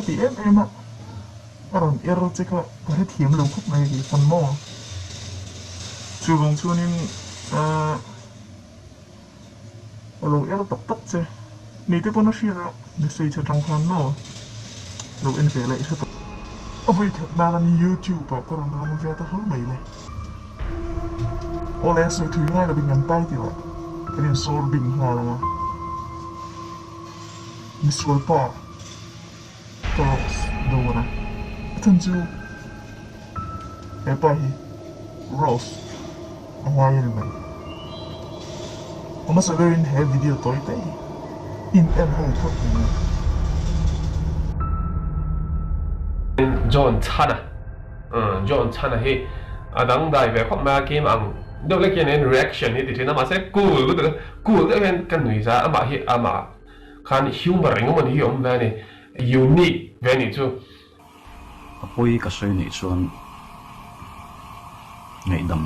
Khati em em a a rawn er che kha ka hrethiam lo khawp mai a ti fan maw? Chuvang chuanin ahh a lo er tak tak che. Ni te pawn a hriat a message atang khan maw lo en ve la i hre tawh. A vawi khat nan an youtube ah ka rawn lang ve ta hlur mai le. Awle a sawi thui ngai lovin kan title ah kan insawr bing nghal ang a. Misual pa ka rose dawn a, a chhan chu hepa hi rose a ngai a ni mai. A hmasa berin he video tawi te hi in en ho phawt ang u. John Chhana John Chhana hi a dangdai ve khawp mai a, keimah ang deuh lek hian in reaction hi ti thin a, mahse cool lutuk a, cool deuh hian ka nui za amah hi amah khan humor engemaw ni hi a awm ve a ni, unique ve a nih chu. A pawi ka sawi nih chuan ngaihdam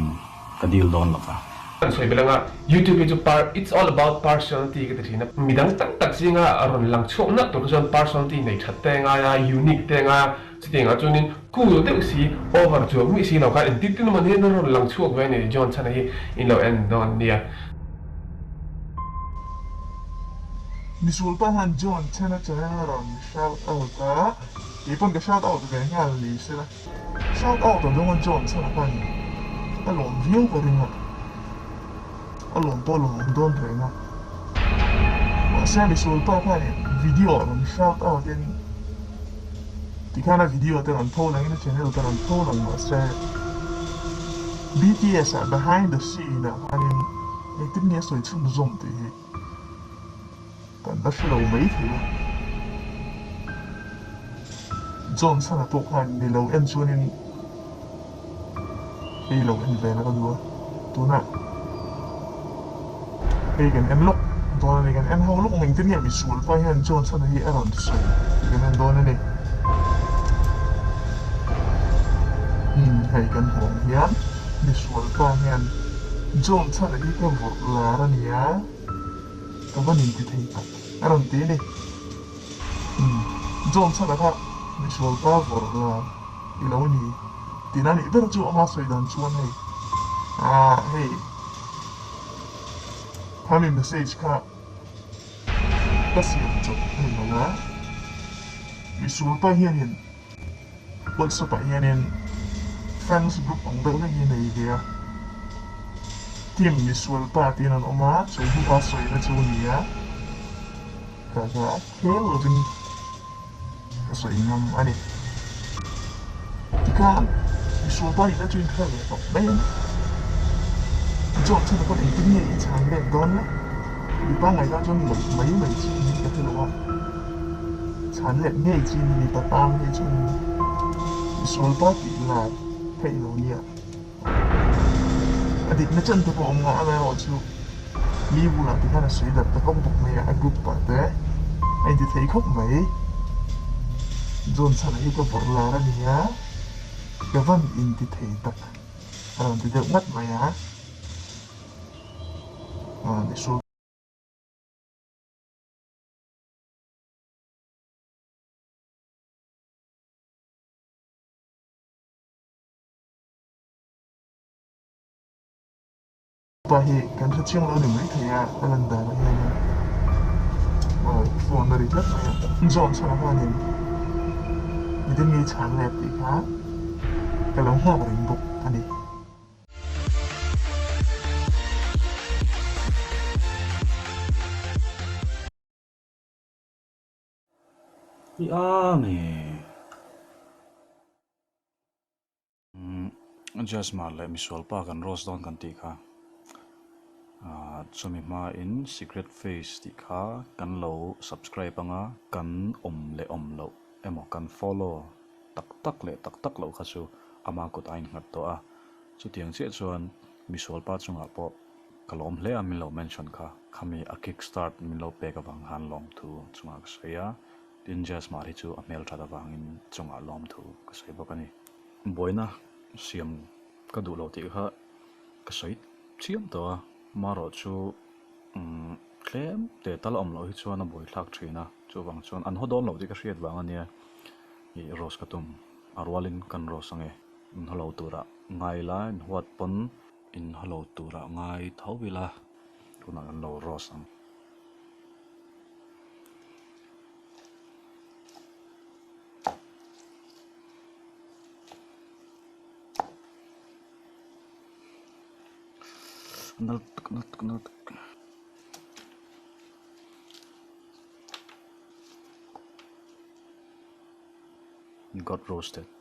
ka dil dawn lo va. Kan sawi belh anga YouTube hi chu par it's all about personality ka ti thin a, midang tak tak zinga rawn lang chhuak nalh tur kha chuan personality nei that te ngai a, unique te ngai a, chutiangah chuanin cool deuh si, over chuang mih si lo khan engtin tin emaw hian a rawn lang chhuak ve a ni John Chhana hi in lo en dawn nia. Misual pa hian John Chhana channel a rawn shout out a, kei pawn ka shout out ve nghal ni sela. Shout out a dawnga John Chhana khan a lawm viau ka ring a, a lawm pawh a lawm awm dawn reng a. Mahse misual pa khan video a rawn shout out in tikhan a video te rawn pho langin a channel te rawn pho lang mahse BTS ah behind the scene ah khanin engtin nge a sawi chhunzawm tih hi kan la hre lo mai thei a. Johnson-a pawh khan mi lo en chuanin hei lo en ve la ka duh a, tunah hei kan en lawk dawn a ni, kan en ho lawk ang engtin nge misual pa hian Johnson-a hi a rawn sawi tih kan en dawn a ni. Umm hei kan hmuh ang hian misual pa hian Johnson-a hi ka vawrh lar a nia. Ka va nin ti thei tak a rawn ti a ni. Umm, John chhan a kha misual pa vawrh la i lo ni tihna nih ber chu ama sawi dan chuan hei ah hei khami message kha ka siam chawp a ni lo a, misual pa hianin WhatsApp ah hianin fans group ang deuh hlek hi a nei ve a, team misual pa tiin an awm a, chu group a sawina chu a ni a, ka ka khel lovin ka sawi ngam a ni. Tikhan misual pa nihna chu inkhel ve tawp mai a ni. John chuan a pawn engtin nge i chhan let dawn le? Mipa ngaihdan chuan loh mai mai chi niin ka hre lo a. Chhan let ngei chi ni mipa tang hi chuan misual pa tih lar theih lo nia. A dikna chen te pawh awm ngah amaherawh chu mi bulah ti khan a sawi darh ta vak bawk mai a, a group ah te a inti thei khawp mai. John chhana hi ka vawrh lar a nia, ka van inti thei tak a rawn ti deuh ngat mai a. Misual. Pa hi kan hre chiang lo ni mai thei a, a lan danah hianin aw phone a ri tlat mai a, John chhanah khanin midang ngei chhan let tih kha ka lo nghak reng bawk a ni. I a nge? Jasmar leh misual pa kan rose dawn kan tih kha ah chumi hmain secret face tih kha kan lo subscribe anga kan awm leh awm loh emaw kan follow tak tak leh tak tak loh kha chu ama kut a innghat tawh a chutiang chiah chuan misual pa chungah pawh ka lawm hle a min lo mention kha khami a kick start min lo pek avang khan lawmthu chungah ka sawi a. Tin, Jasmar hi chu a hmel that avangin chungah lawmthu ka sawi bawk a ni. Buaina siam ka duh lo tih kha ka sawi chiam tawh a, marawh chu umm tlem teh tal a awm loh hi chuan a buaithlak thin a, chuvang chuan an haw dawn loh tih ka hriat vang a nia. Ih roast ka tum. A rualin kan roast ange. In haw lo turah ngai ila, in huat pawn in haw lo turah ngai tho ila tunah kan lo roast ang. Nal tuk nal tuk nal tuk. Got roasted.